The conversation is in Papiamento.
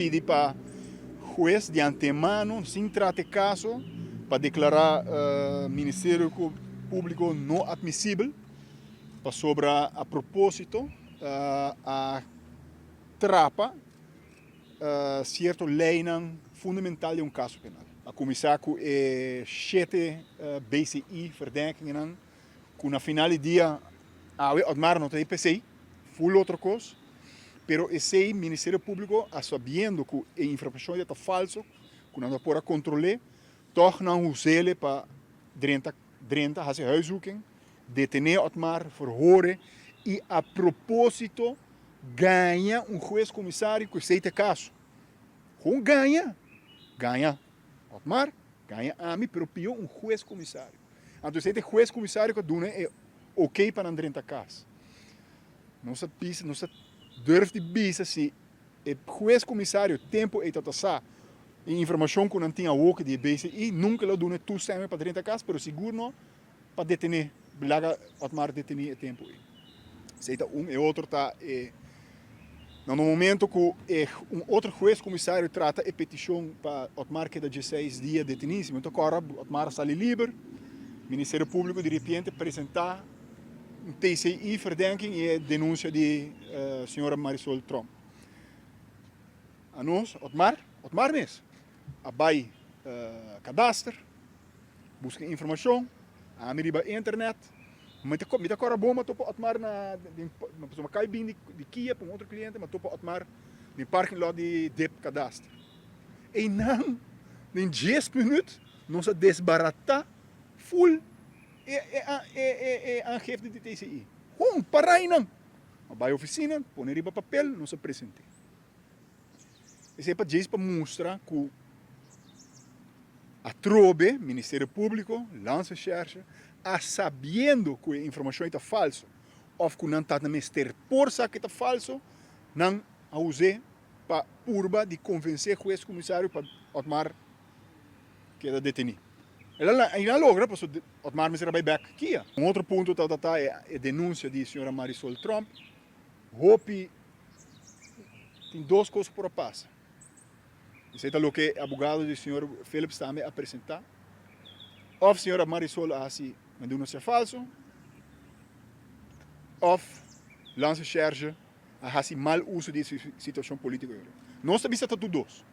Pidi pa hues di antemano, sin trata e kaso, pa deklará Ministerio Públiko no atmisibel pasobra a propósito a trapa sierto leinan fundamental den un kaso penal. A kuminsá ku e shete BCI verdenkingennan ku na final di dia awe Otmar no ta di p'esei, ful otro kos, pero esei Ministerio Públiko a sabiendo ku e informashon ya ta falso, ku nan no por a kontrol'é, tòg nan us'é pa drenta drenta hasi huiszoeking, detené Otmar, verhor'é i a propósito gaña un hues komisario ku esei ta e kaso. Kon gaña? Gaña Otmar, gaña ami, pero pió un hues komisario. Anto esei ta e hues komisario ku a duna e okey pa nan drenta kas. Nos a bisa, nos a durf di bisa si e hues komisario tempu ei tabata sa e informashon ku nan tin awoki di e BCI, nunka lo a duna e toestemming pa drenta kas, pero sigur no pa detené, laga Otmar detení e tempu ei. Esei ta un. E otro ta e na no momento ku e un otro hues komisario trata e petishon pa Otmar keda dieseis dia detení, si mi no ta kòrda Otmar a sali liber, Ministerio Públiko di repente presentá un TCI verdenking i e denunsia di señora Marisol Tromp. Anos, Otmar, Otmar mes a bai kadaster. Buska informashon, ami riba internet. Mi ta mi ta kòrda bon mi a topa Otmar na den pasobra mi a kai bin di Kia pa un otro kliente mi a topa Otmar den parking lot di Dip Kadaster. Einan den dies minüt nos a desbaratá ful e e e e aangifte di TCI. Hon pará einan! A bai ofisina, pone riba papel, nos a present'é. Esei pa djis pa mustra ku atrobe Ministerio Públiko, Landsrecherche, a sabiendo ku e informashon ei ta falso òf ku nan ta mester por sa ku e ta falso, nan a us'é pa purba di konvensé hues komisario pa Otmar keda detení. El a i nan a logra pasobra Otmar mester a bai bèk kia. Un otro punto tabata ta e denunsia di señora Marisol Tromp. Hopi tin dos kos ku por a pasa. Esei ta loke e abogado di señor Phillips tambe a presentá. Òf señora Marisol a hasi un denunsia falso, òf Landsrecherche a hasi mal uso di e situashon polítiko. Nos ta bisa ta tur dos.